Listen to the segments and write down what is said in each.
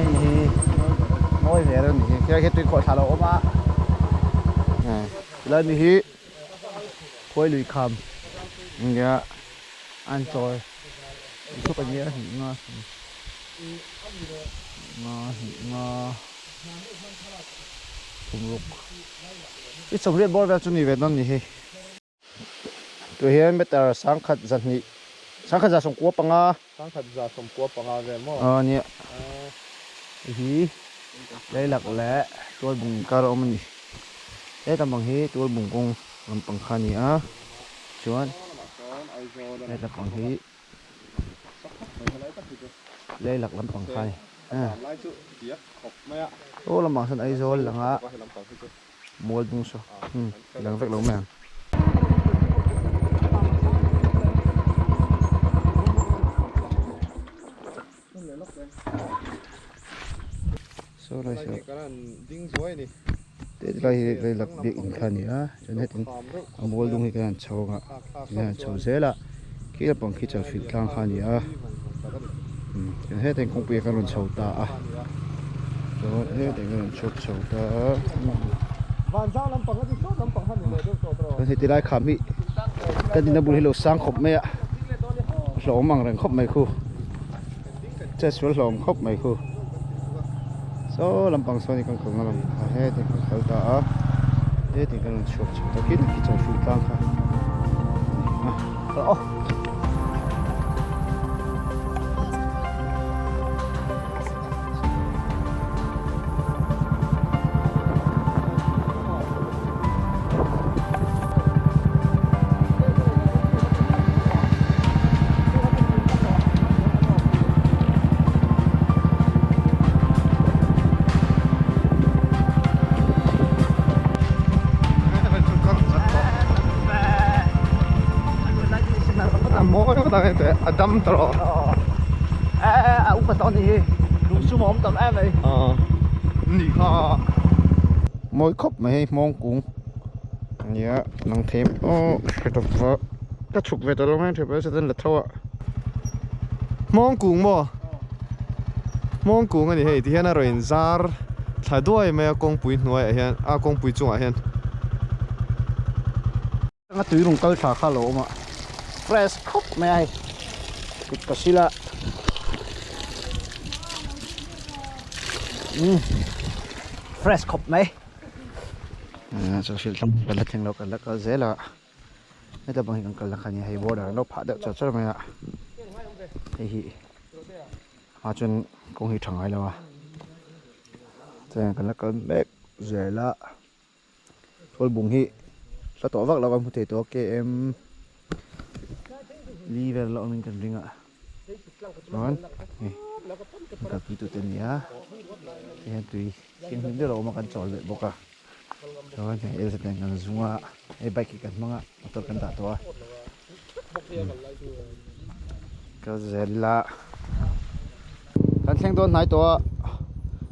Hei hi mawi ve reuh a nih hi. Khilai khi tui khawh thla lo awm a. Khilai mi hi khuai lui kham nia an chawi thup a nia hnih nga nga hnih nga thum ruk i sawmriat bawr vel chu ni ve dawn a ni hei. Tui hian meter sangkhat zahnih sangkhat za sawmkua panga. Sangkhat za sawmkua panga vel maw? Aw nia. Hei hi leilak leh tualbung inkar a awm a ni. He lampang hi tualbung kawng lampang kha a ni a, chuan he lampang hi leilak lampang kha a ni. Aw lamah sawn Aizawl langa. Mual dung saw lang vek lo mai ang. Saw lai saw te lai hi lei lak biak in kha a ni a chuan hetin a mual dung hi kan han chho ang a kan han chho zel a khi lampang khi chalfilh tlang kha a ni a chuan heta in kawngpui ah kan rawn chho ta a chuan heta in kan rawn chhuak chho ta a chuan heti lai kham hi kan inna bul hi lo sang khawp mai a hlawm ang reng khawp mai khu chetsual hlawm khawp mai khu saw lampang sawn hi kan kalna lam a heti in kan kal ta a heti in kan rawn chhuak chho ta khi khi chalfilh tlang kha a ni a. A dam ta rawh. A upa tawh anih hi. Lungsum a awm tam em mai. Nih kha. Mawi khawp mai hei hmawng kung nia nang them aw hre tawp va ka chhuk ve ta lo mai thei pawh satan la tho a. Hmawng kung maw? Hmawng kung a ni hei tihian a rawn in zar thla duai mai a kawngpui hnuaiah hian a kawngpui chungah hian. A tui rung kal tha kha lo awm a fresh khawp mai a hei kut ka sil a umm fresh khawp mai chu hrilh hlawm kan la thleng lo kan la kal zel a heta bang hi kan kal na kha a nia hei border an lo phah deuh char char mai a hei hi a chuan kawng hi tha ngai lo a chuan kan la kal mek zel a. Kawlbung hi hla tawh vak lo a hmu thei tawh a KM li vel la awmin kan ring a chuan hei an kalpui tute a ni a tihian tui thianghlim deuh lo awm a kan chawl leh bawk a chuan hei L Z nen kan zung a hei bike hi kan hmang a motor kan dah tawh a kal zel ila kan thleng dawn hnai tawh a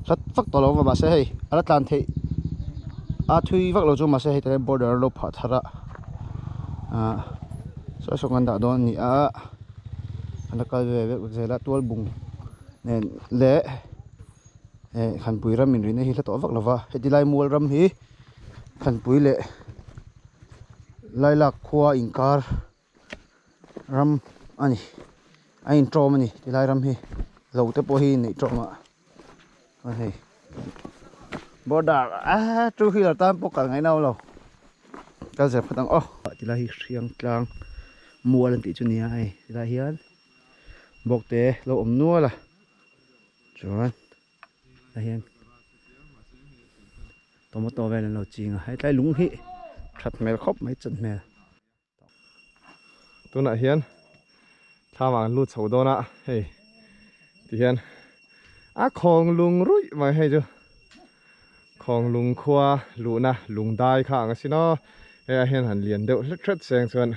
hlat vak tawh lo a mahse hei a la tlan theih a thui vak lo chu mahse hei tah border a lo phah thar a ah saw saw kan dah dawn a ni a a la kal ve vek zel a tual bung nen leh eh khanpui ram inrihna hi hla tawh vak lo va heti lai mual ram hi khanpui leh. Lailak khua inkar ram a ni a intawm a ni tilai ram hi lo te pawh hi neih tawm a chuan hei border ah two wheeler tan pawh kal ngaih nau lo kal zel phawt ang aw tilai hi hriang tlang mual an tih chu nia hei tilai hian bawk te lo awm nual a chuan. Tah hian tomato vel an lo ching a hetlai lung hi that hmel khawp mai chan hmel. Tunah hian thlam ah kan lut chho dawn a hei ti hian a khawng lung ruih mai hei chu khawng lung khua luhna lung dai kha ang asin aw hei ah hian han lian deuh hret hret seng chuan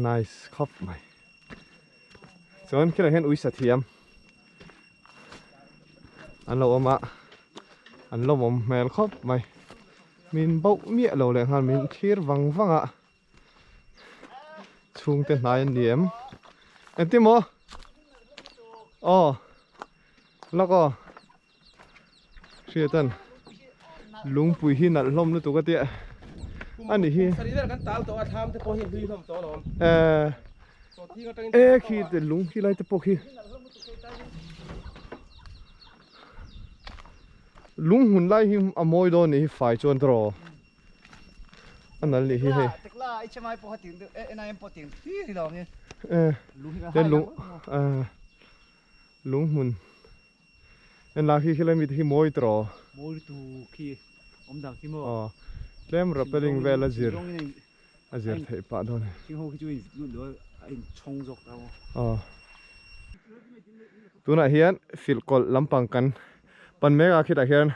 nice khawp mai. Chuan khilaiah hian uisa thiam an lo awm a, an lawmawm hmel khawp mai. Min bauh miah lo leh nghal min thlir vang vang a, chhungte hnai an ni em? Engtin maw? Aw lawk aw hriatan lungpui hi nalh hlawm lutuk a tia a ni hi eh e khi te lung khi lai te pawh khi lung hun lai hi a mawi dawn ni hi fai chuan tawh a nal nih hi hei eh lung eh lung hmun en la khi khilai mi te hi mawi tawh mawi tu khi awm dang khi maw aw tlem rappelling vel a zir a zir theih pah dawn a ni ho khi chu in lut lo a in chhawng zawk ta maw aw tunah hian filh kawlh lampang kan pan mek a khitah hian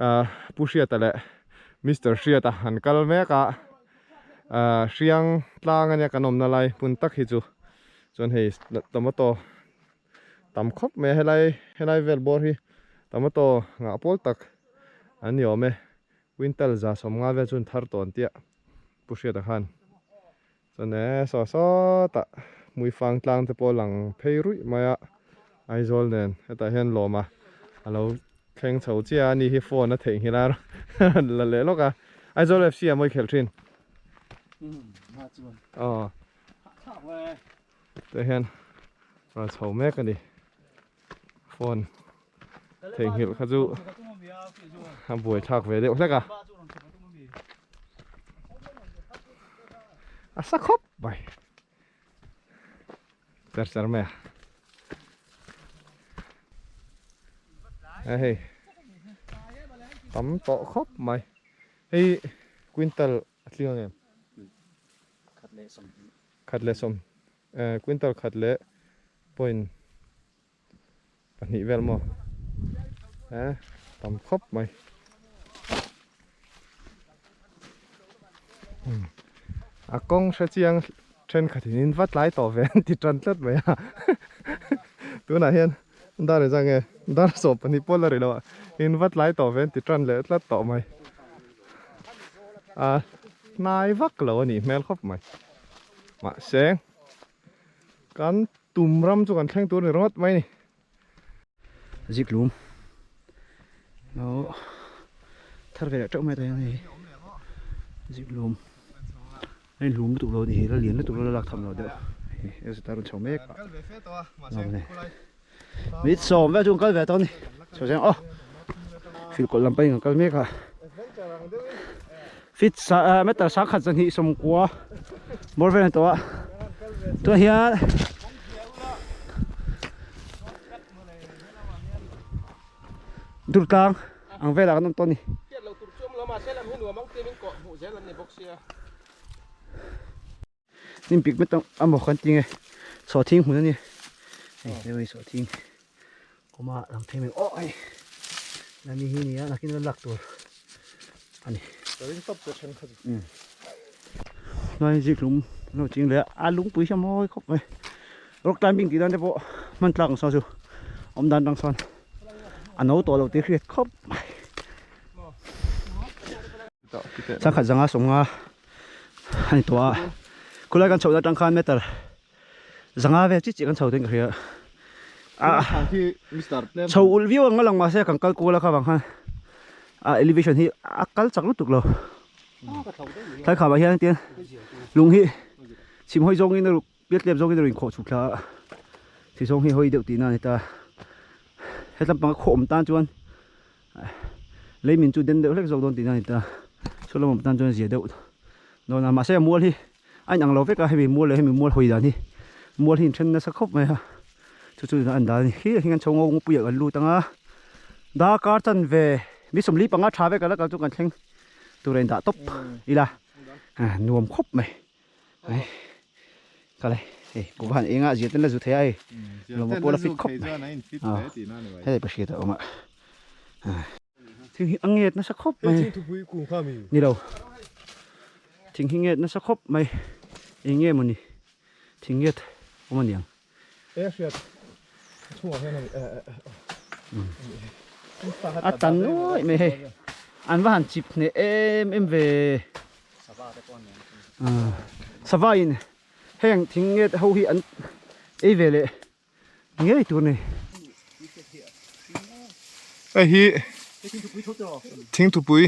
ahh Pu Hriata leh Mister Hriata an kal mek a ahh hriang tlang ania kan awmna lai hmun tak hi chu chuan hei tomato tam khawp mai a helai helai vel bawr hi tomato ngah pawl tak an ni awm e quintal za sawmnga vel chu an thar tawn tiah Pu Hriata khan Chuan e saw sawtah Hmuifang tlang te pawh lang phei ruih mai a, Aizawl nen hetah hian lawm a a lo thleng chho chiah a, ani hi phone a theihnghilh a rawn la leh lawk a, Aizawl FC ah mawi khelh thin. Aw tah hian rawn chho mek a ni phone theihnghilh kha chu a buaithlak ve deuh hlek a a sa khawp mai cher cher mai a a hei tam tawh khawp mai hei quintal a tling ang em khat leh sawm quintal khat leh point pahnih vel maw eh tam khawp mai a kawng hre chiang thenkhat in in va tlai tawh ve an ti tan tlat mai a tunah hian dar engzah nge dar sawm pahnih pawh la ri lo a in va tlai tawh ve an ti tan leh tlat tawh mai a hnai vak lo a nih hmel khawp mai mahse kan Tum ram chu kan thleng tur a ni ringawt mai a ni. Ziklum lo thar ve leh teuh mai ta hian hei ziklum a inhlum lutuk lo a ni hi la lian lutuk lo la lak tham lo deuh hei hei zet a rawn chho mek a mit sawm vel chu an kal ve tawh a ni chho zel aw filkawlh lam pawhin an kal mek a Feet sa meter sangkhat zahnih sawmkua bawr vel a ni tawh a tunah hian durtlang ang velah kan awm tawh a ni. Hnim pik met a maw kan ti nge sawhthing hmun a ni hei hei sawhthing awm a lang thei mai aw hei lami hi nia nakin la lak tur a ni hnai zikhlum lo ching leh a lungpui hi a mawi khawp mai rock climbing tih dan te pawh hman tlak ang sawn chu awm dan tang sawn a no tawh lo tih hriat khawp mai sangkhat zanga sawmnga a ni tawh a khulai kan chhoh na atang khan meter zanga vel chiah chiah kan chho ten ka hria a chho ulh viau ang a lang mahse kan kal kual a kha vang khan a elevation hi a kal chak lutuk lo tlai khamah hian tian lung hi chhim hawi zawngin a ruk piat tlem zawngin a rawn inkhawh chhuk thla a thi zawng hi hawi deuh tihna a ni ta hetlam panga khaw awm tan chuan lei min chu den deuh hlek zawk dawn tihna a ni ta saw lam awm tan chuan zia deuh dawn a mahse a mual hi a inang lo vek a hemi mual leh hemi mual hawi dan hi mual hi inthen nasa khawp mai a chu chu an dan a ni khi hian chho ngo ngawpui ah kan lut ang a darkar chanve mi sawmli panga tha vek a la kal chu kan thleng tur a indah tawp ila nuam khawp mai. Ai kale hei ku van enga zia ten la zu thei a hei lawma pawh la fit khawp mai hei pa hriat a awm a thing hi a nget nasa khawp mai ni lo thing hi nget nasa khawp mai eng nge mawni thing nget awm a niang a tan nuaih mai hei an va han chip hneh em em ve sava in heng thing nge ho hi an ei ve leh Ngei tur ni. Hei hi thingthupui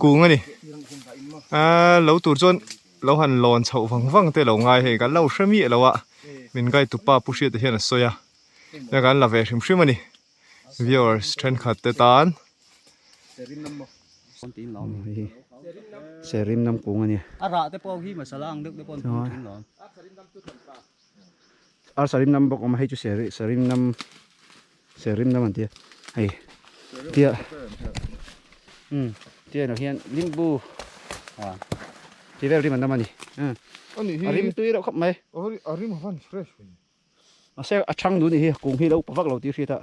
kung a ni. Aaa lo tur chuan lo han lawn chhoh vang vang te lo ngai hei kan lo hre miah lo a min guide tu pa Pu Hriata hian a sawi a hei kan la ve hrim hrim a ni viewers thenkhat te tan. Serim nam kung a ni. A rah te pawh hi masala ang deuh te pawh an hmang thin lo. Ar sarim nam bawk awm a hei chu seri sarim nam serim nam an tia hei tia um tia no hian limbu a ti vel rim an nam ani um a rim tui reuh khawp mai a rim a van fresh ve mahse a chhang duh anih hi kung hi lo pa vak lo tih hriat a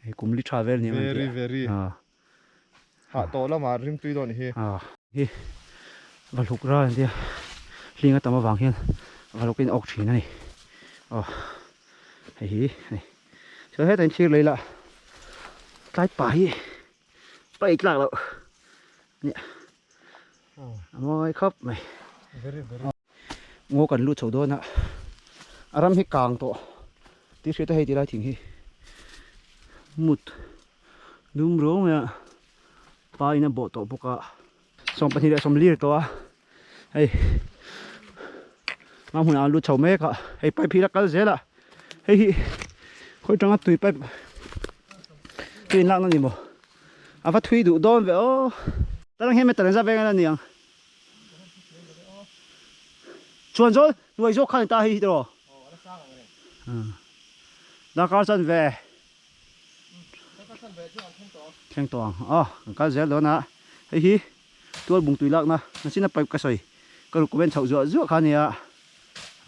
hei kum li tha vel ni ang an tia very very hah tawh lamah rim tui dawn hi. Hi valhuk ral an tia hling a tam avang hian valhuk in awk thin a ni aw hei hi a ni chuan hetah hian thlir lei lah tlai pa hi paih tlak loh nia a mawi khawp mai ngaw kan lut chho dawn a a ram hi kang tawh tih hriat a hei tilai thing hi mut Dum ruang mai a pa in a bawh tawh bawk a 22 leh 24 tawh a hei hma hmunah an lut chho mek a hei pipe hi la kal zel a hei hi khawi tanga tui pipe tui in lakna ni maw a va thui duh dawn ve aw tarang hian meter engzat veng a ni ang chuan zawl hnuai zawk khan ni ta hei hi tiraw darkar chan ve. Thleng tawh ang aw kan kal zel dawn a hei hi tual bung tui lakna nachina pipe ka sawi ka recommend chhoh zuah zuah kha ania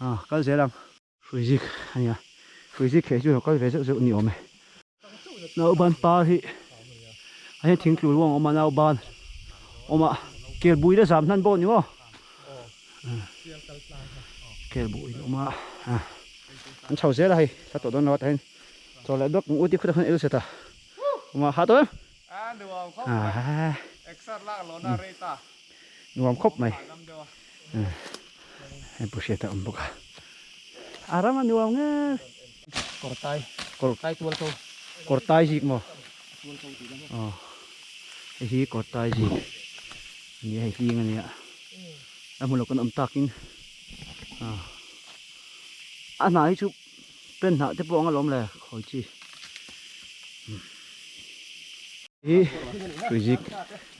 ah kal zel ang. Hruizik ania hruizik hi chu lo kal ve zeuh zeuh ni awm e. Nauban par hi a hian thing tlu luang a awm a nauban awm a kel bui la zam hnan bawk ni maw kel bui a awm a an chho zel a hei hla tawh dawn lo a tah hian. Chaw leh dawk u ti khut a khan el set a. Uma ha tawh em? A nuam khawp mai. Exer lak lo na rei ta. Nuam khawp mai. Hei pu hriat a awm bawk a. A ram a nuam nge. Kawrtai. Kawrtai tual ko. Kawrtai zik maw? Aw. Hei hi kawrtai zik. Ani hei hling ania. A hmu lo kan awm takin. A hna hi chu Pen hnah te pawh ang alawm le khawi chi hi hrui zik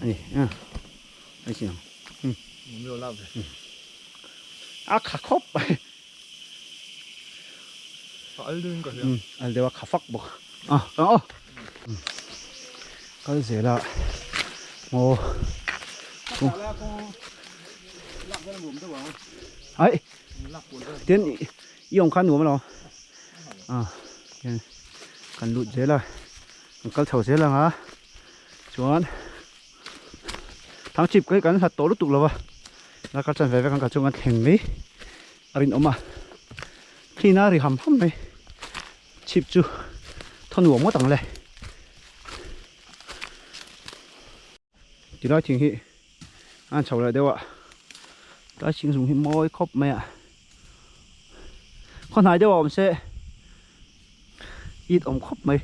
ani a ai chi ang a kha khawp mai a al deuhin ka hria al deuh a kha fak bawk a kang aw kal zel a ngaw ai tin I awm kha nuam alo a hian kan lut zel a kan kal chho zel ang a chuan thangchhip hi kan hlat tawh lutuk lo va la kal chan ve vek ang kal chuan kan thleng mai a rinawm a clean a ri ham ham mai chhip chu thaw nuam ngawt ang le. Tilai thing hi a chho leh deuh a tlai thing zung hi mawi khawp mai a khaw hnai deuh a awm se it awm khawp mai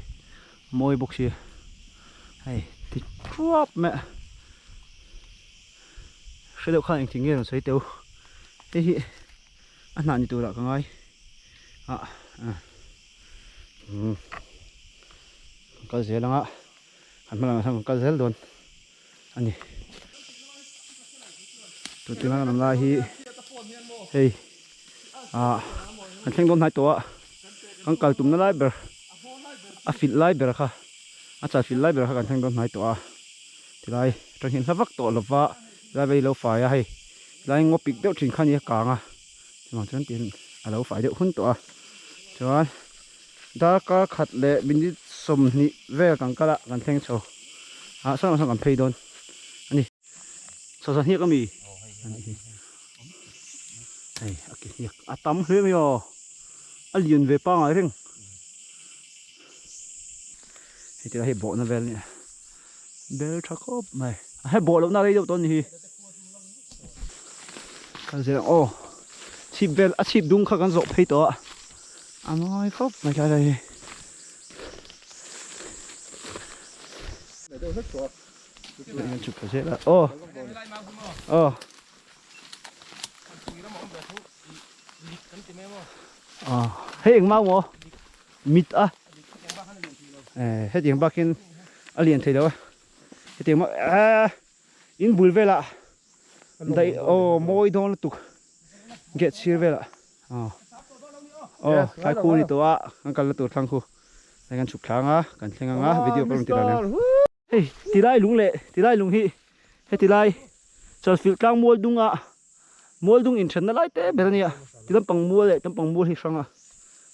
mawi bawk si hei ti thuap mai a hre deuh khan engthing nge rawn sawi teu hei hi a hnah ni turah ka ngai a umm kal zel ang a. An hma lamah sawn kan kal zel dawn a ni. Tun tuna kan awm lai hi hei ah kan thleng dawn hnai tawh a kan kal tumna lai ber a filh lai ber kha a chal filh lai ber kha kan thleng dawn hnai tawh a tilai atang hian hla vak tawh lova tilai vei lo fai a hei tilai ngaw pik deuh thin kha a ni a kang a chuvang chuan tin a lo fai deuh hun tawh a chuan. Darkar khat leh minute 20 vel kan kal a, kan thleng chho. Ah sawn sawn kan phei dawn a ni. Chho sa hniak ami? Hei a ki hniak a tam hle mai aw. A lian ve pangai reng. Hei tilai hi bawhna vel a nia. Bel tha khawp mai. A he bawh lohna rei deuh tawh a ni hi. Kal zel ang aw. Chhip vel a chhip dung kha kan zawh phei tawh a. A mawi khawp mai tlai lai hi. Chhuk thla zel a aw aw aw hei engmah maw mit a eh hetiang bakin a lian thei lo a hetiang bak eh in bul velah daih aw mawi dawn lutuk gate sir velah aw aw thlai khu a ni tawh a kan kalna tur thlang khu hei kan chhuk thlang a kan thleng ang a video ka rawn ti dan ang hei tilai lung leh tilai lung hi heti lai chalfilh tlang mual dung a mual dung inthenna lai te ber a nia ti lampang mual leh lampang mual hi hrang a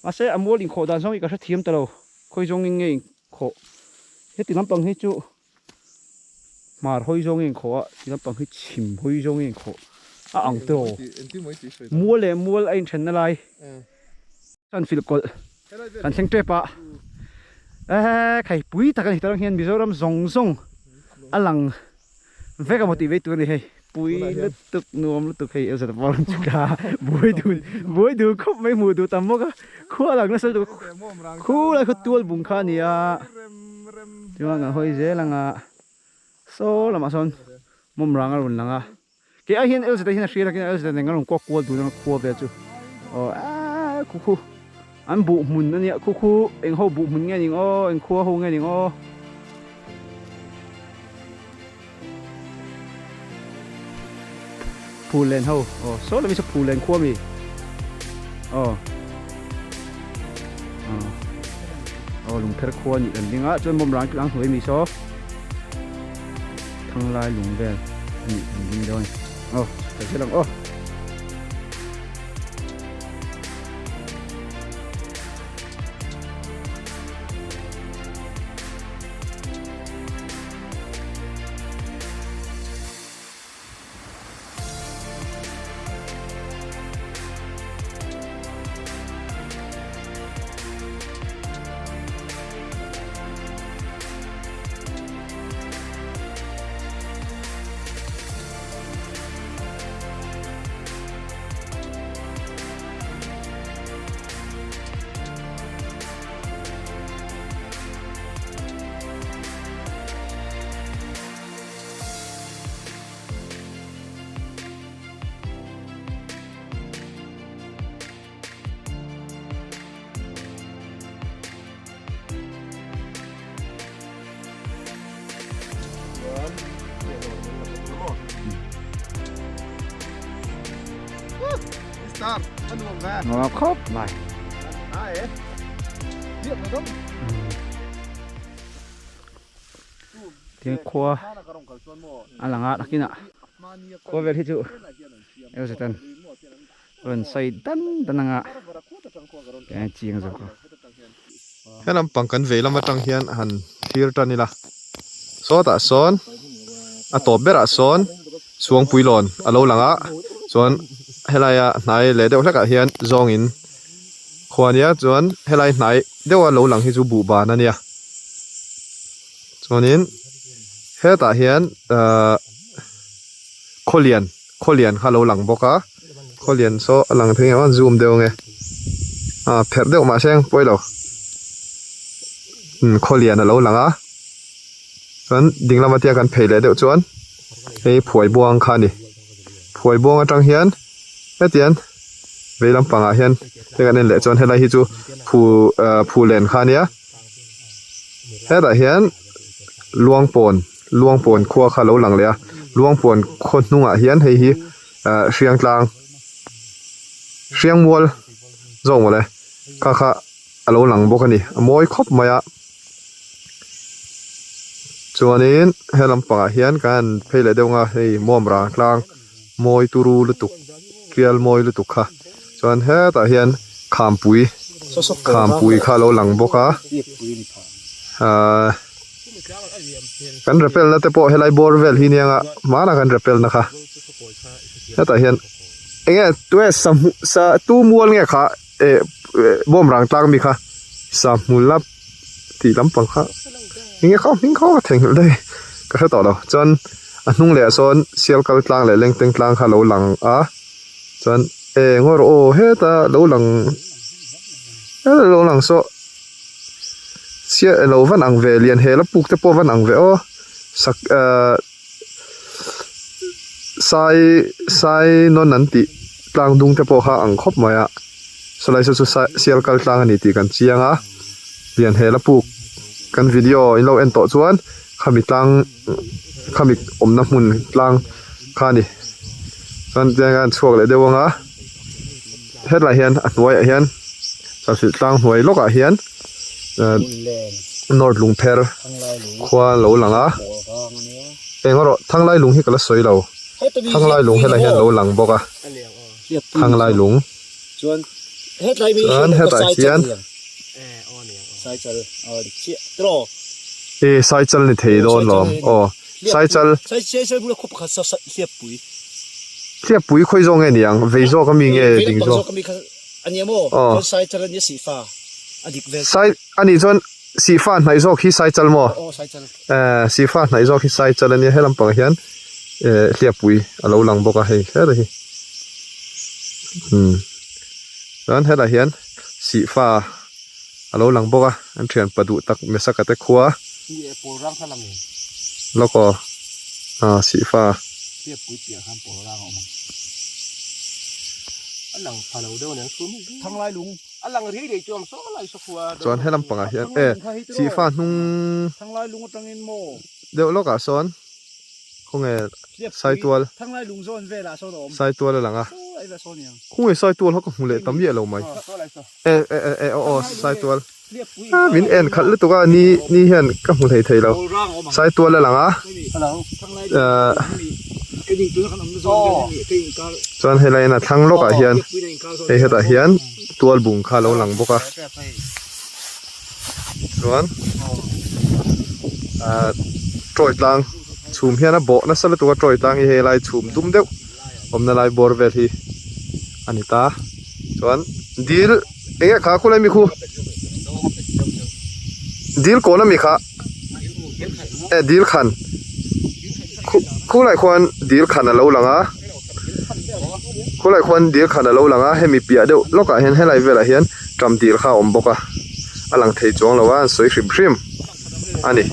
mahse a mual inkhawh dan zawng hi ka hrethiam ta lo khawi zawngin nge inkhawh heti lampang hi chu Hmar hawi zawng a inkhawh a, ti lampang hi chhim hawi zawng a inkhawh a ang tawh. Mual leh mual a inthenna lai chuan filh kawlh kan thleng tep a, ehe khai pui tak a ni tawh hian Mizoram zawng zawng a lang vek a maw tih vei tur a ni hei pui lutuk nuam lutuk hei Elzada pawh a rawn chhuk a buai dun buai dun khawp mai hmuh duh tam bawk a khua lang nasa lutuk khu lai khaw tual bung kha a ni a. Chuan kan hawi zel ang a, saw lamah sawn mawm rang a rawn lang a, kei ai hian Elzeta hian a hria takin Elzeta nen kan rawn kuak kual dun ang a khua vel chu aw eee khu khu an buh hmun a nia khu khu eng ho buh hmun nge ning aw eng khua ho nge ning aw. Phul len ho aw saw lam hi saw phul len khua mi aw aw lungpher khua nih kan ding a chuan bawm rang tlang hnuai mi saw thanglai lung vel a nih kan ding dawn aw ka hre lang aw. Nó khóc mày. Thiên khua a lang a nakinah khua vel hi chu Elzatan rawn sawi dan dan anga eng chiang zawk a. He lampang kan vei lam atang hian han thlir tan ila sawtah sawn a tawp berah sawn Suangpuilawn a lo lang a chuan helaia hnai leh deuh hlekah hian zawngin khua ania chuan helai hnai deuha lo lang hi chu buhban a nia. Chuanin hetah hian ahh khawlian khawlian kha a lo lang bawk a khawlian saw a lang thei ang a zoom deuh ange ah pherh deuh mahse ang pawi lo umm khawlian a lo lang a chuan ding lama tia kan phei leh deuh chuan hei phuai buang kha a ni phuai buang atang hian hetiang vei lampangah hian hei kan en leh chuan helai hi chu phu ah phulen kha a nia. Hetah hian Luangpawn Luangpawn khua kha a lo lang leh a Luangpawn khaw hnungah hian hei hi ah Hriangtlang Hriangmual zawk mawle kha kha a lo lang bawk a ni a mawi khawp mai a chuanin he lampangah hian kan han phei leh deuh ang a hei Muamrang tlang mawi turu lutuk tial mawi lutuk kha. Chuan hetah hian khampui khampui kha a lo lang bawk a ahh kan rappel na te pawh helai bawr vel hi nia nga hmanah kan rappel na kha hetah hian eng nge tue sa hmu sa tu mual nge kha eh bawmrang tlang mi kha sa hmu lap tih lampang kha eng nge kha hming kha ka theihnghilh daih ka hre tawh lo chuan a hnung leh ah sawn sial kal tlang leh lengteng tlang kha a lo lang a. Chuan eng awr aw heta lo lang Lo lang saw chiah elo van ang ve lian hel a puk te pawh van ang ve aw sak ahh sai sai nawn an tih tlang dung te pawh kha a ang khawp mai a sawlai saw chu sai sial kal tlang a ni tih kan chiang a lian hel a puk kan video in lo en tawh chuan khami tlang khami awmna hmun tlang kha a ni chuan tiang hian a chhuak leh deuh ang a. Hetlai hian a hnuaiah hian chawlhhrilh tlang hnuai lawkah hian North Lungpher khua lo lang a eng erawh Thanglai lung hi ka la sawi lo Thanglai lung helai hian lo lang bawk a Thanglai lung chuan hetah hian e Saichal ni thei dawn lawm aw Saichal Hliappui khawi zawk nge niang? Vei zawk ami nge ding zawk? Aw. Sai anih chuan Sihfa hnaih zawk hi Saichal maw? Eh Sihfa hnaih zawk hi Saichal ania he lampangah hian eh Hliappui a lo lang bawk a hei heta hi. Umm chuan hetah hian Sihfa a lo lang bawk a an thian pa duh tak Mesaka te khua lawk aw ah Sihfa chuan he lampangah hian e Sihfa hnung deuh lawkah sawn. Khawnge Saitual Saitual a lang a khawnge Saitual kha ka hmu leh ta miah lo mai e e e e aw aw Saitual a min en khalh lutuk a ni ni hian ka hmu hlei thei lo Saitual a lang a ahh chuan helai in a thlang lawkah hian hei hetah hian tualbung kha a lo lang bawk a. Chuan ahh tawi tlang chhum hian a bawh nasa lutuk a tawi tlang hi helai chhum dum deuh awmna lai bawr vel hi a ni ta chuan dil eng nge kha khulai mi khu dil kawn ami kha eh dil khan khulai khuan dil khan a lo lang a khulai khuan dil khan a lo lang a hemi piah deuh lawkah hian helai velah hian. Ṭam dil kha a awm bawk a, a lang thei chuang lo a, an sawi hrim hrim a ni.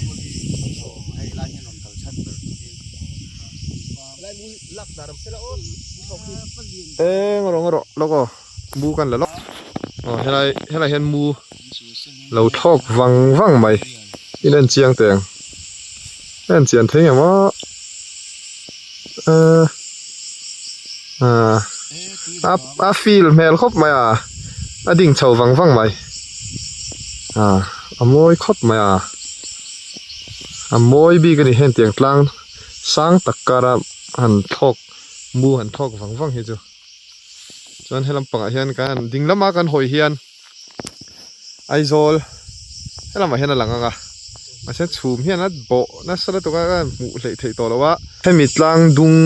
Eng rawh rawh lawk aw mu kan la lawk aw helai helai hian mu lo thlawk vang vang mai in en chiang teh ang a en chian thei ngem aw ahh ahh a feel hmel khawp mai a a ding chho vang vang mai ah a mawi khawp mai a a mawi bik a ni heng tiang tlang sang tak kara han thlawk mu han thlawk vang vang hi chu chuan helam pangah hian kan han ding lama kan hawi hian Aizawl helamah hian a lang ang a mahse chhum hian a bawh nasa lutuk a ka hmuh hleih theih tawh lo a hemi tlang dung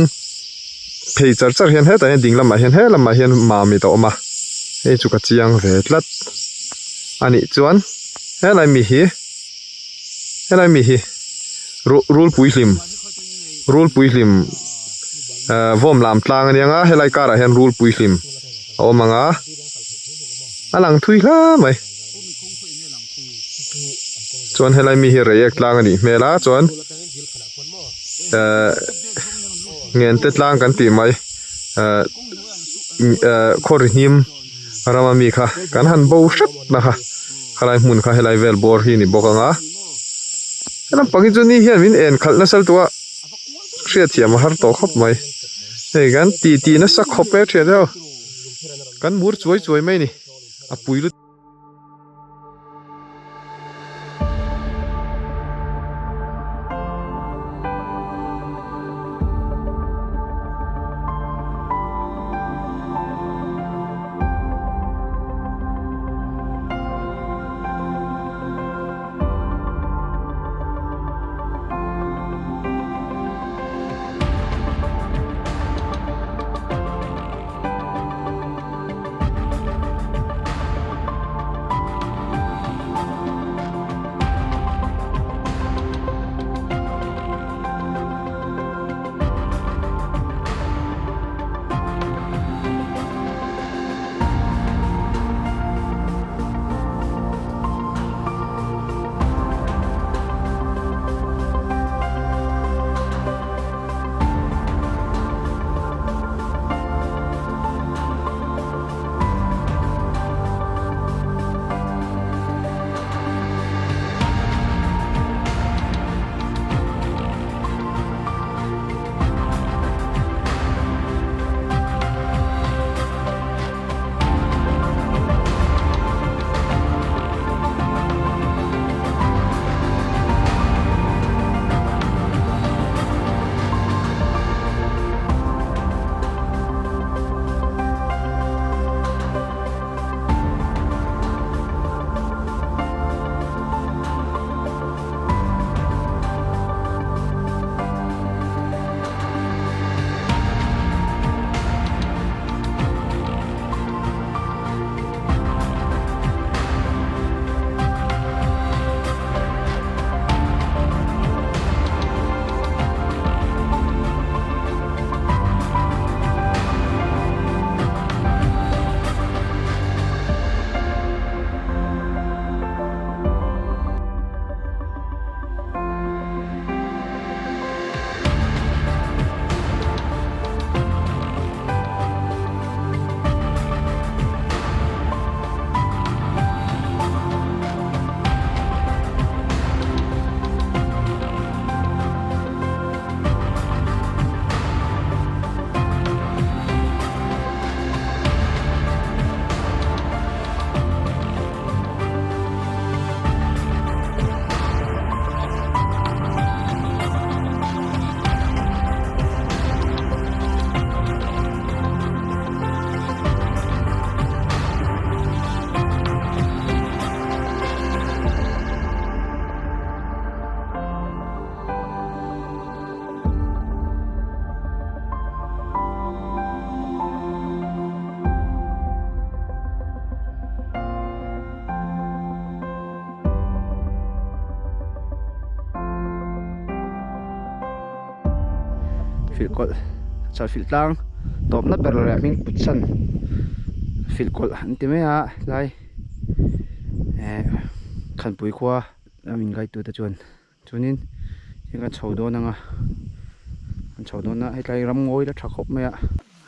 phei char char hian hetah hian ding lamah hian helamah hian mamit a awm a hei chu ka chiang ve tlat a nih chuan helai mi hi helai mi hi ru rulpui hlim rulpui hlim ah vawm lam tlang a nia helai karah hian rulpui hlim a awm ang a. A lang thui hla mai. Chuan helai mi hi reiek tlang a nih hmel a chuan ehh ngente tlang kan tih mai ehh ehh khawri hnim rama mi kha kan han bo hrep na kha khalai hmun kha helai vel bawr hi a ni bawk ang a helam pang hi chu ni hian min en khalh nasa lutuk a hriatthiam a har tawh khawp mai hei kan tih tih nasa khawp e thian deuh. Kan mur chuai chuai mai a ni a pui lut. Filhkawlh Chalfilh tlang tawpna ber leh hming put chhan Filhkawlh an ti mai a tlai eh Khanpui khua a min guide tute chuan chuanin heng kan chho dawn ang a kan chho dawn a hetlai ram ngawi la tha khawp mai a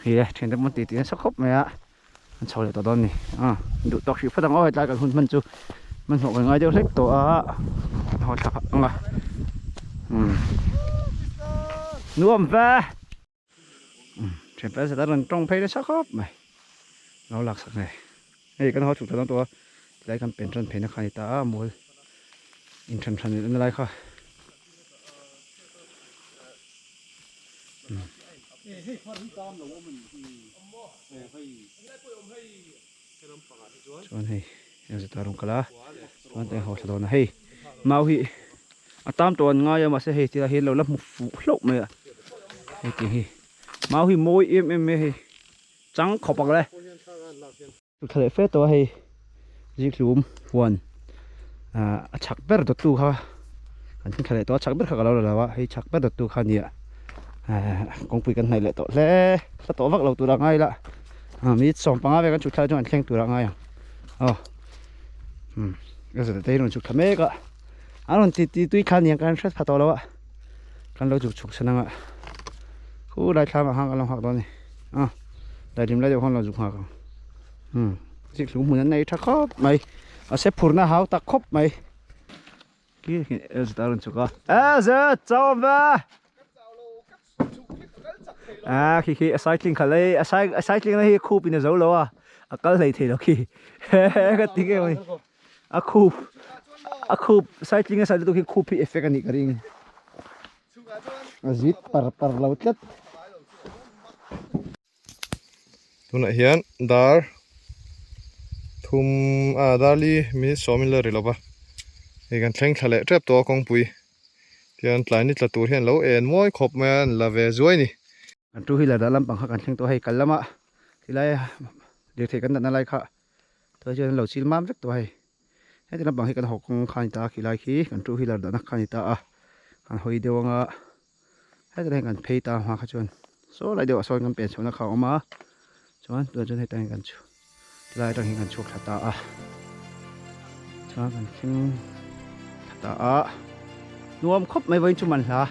hei e thiante pawh an titi nasa khawp mai a. An chho leh tawh dawn a ni. A duh tawk hrih phawt ang aw hetlai kan hun hman chu hmanhmawh kan ngai deuh hlek tawh a an haw thlak ang a umm nuam ve umm thian fel zet a rawn tawng phei nasa khawp mai lo lak sak nge hei kan haw chhuk ta dawn tawh a tilai kan pen tan phei na kha a ni ta a mual inthan hran na lai kha. Chuan hei engzat a rawn kal a chuan eng ho thla dawn a hei mau hi a tam tawh an ngai a mahse hei tilai hi an lo la hmu fuh hlauh mai a hei tih hi mau hi mawi em em mai a hei chang khawp ang le. Thla leh fe tawh a hei zikhlum huan ah a chhak ber dawttu kha kan thleng thla leh tawh a chhak ber kha ka lo la lo a hei chhak ber dawttu kha a nia ah kawngpui kan hnaih leh tawh hle hla tawh vak lo tur a ngai la ah minute 15 vel kan chhuk thlai chuan an thleng tur a ngai ang aw umm ka zet te hi rawn chhuk thla mek a an rawn ti ti tui thla aniang kan hre pha tawh lo a kan lo chhuk chhuk san ang a khulai thlam ah khan kan lo nghak dawn a ni. A daihlim lai deuh khan lo zuk nghak ang umm zikhlum hmun an nei tha khawp mai a se phurna hau tak khawp mai khi elzet a rawn chhuk a elzet chau ve a khi khi a cycling khalh ei a cycling na hi khup in a zo lo a a kal hlei thei lo khi ka ti nge mai a khup a khup cycling a sai lutuk hi khup hi effect a nih ka ring. A zit par par lo tlat. Tunah hian dar thum ah dar li minute sawm in la ri lova hei kan thleng thla leh tep tawh a kawngpui tihian tlai ni tla tur hian lo en mawi khawp mai a an la ve zuai ni. Kan two wheeler dah lampang kha kan thleng tawh a hei kal lama tilai lirthei kan datna lai kha tunah chuan an lo chil mam vek tawh a hei. Heti lampang hi kan haw kawng kha a ni ta a khilai khi kan two wheeler dahna kha a ni ta a kan hawi deuh anga heti lai hian kan phei ta hma kha chuan saw lai deuhah sawn kan pen chhohna kha a awm a chuan tunah chuan hetah hian kan chhuak tilai atang hian kan chhuak thla ta a chuan kan thleng thla ta a nuam khawp mai vawiin chu man hla.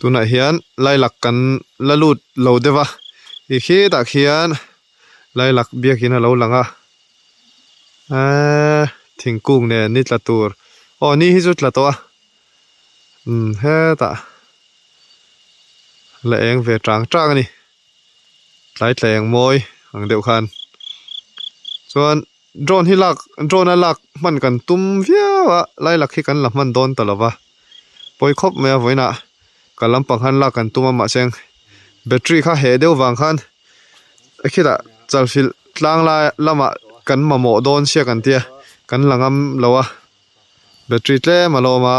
Tunah hian lailak kan la lut lo deuh a i khitah khian lailak biakin a lo lang a eee thingkung nen ni tla tur aw ni hi chu tla tawh a umm hetah la eng ve tang tang a ni tlai tla eng mawi ang deuh khan chuan drone hi lak drone a lak hman kan tum viau a lailak hi kan la hman dawn ta lo va pawi khawp mai a vawiinah ka lampang khan lak kan tum a mahse battery kha heh deuh vang khan khitah chalfilh tlang lai lamah kan mamawh dawn sia kan tia kan la ngam lo a battery tlem a lo awm a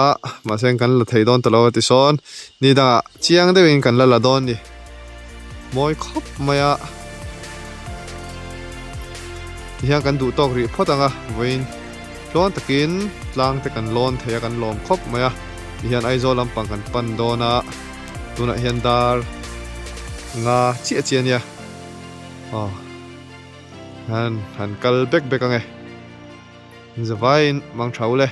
mahse kan la thei dawn ta lo a tisawn ni dangah chiang deuhin kan la la dawn a ni mawi khawp mai a tihian kan duh tawk rih phawt ang a vawiin tluang takin tlang te kan lawn thei a kan lawm khawp mai a tihian Aizawl lampang kan pan dawn a tunah hian dar nga chiah chiah a nia aw han han kal bek bek ang e. Zavaiin mang tha ule.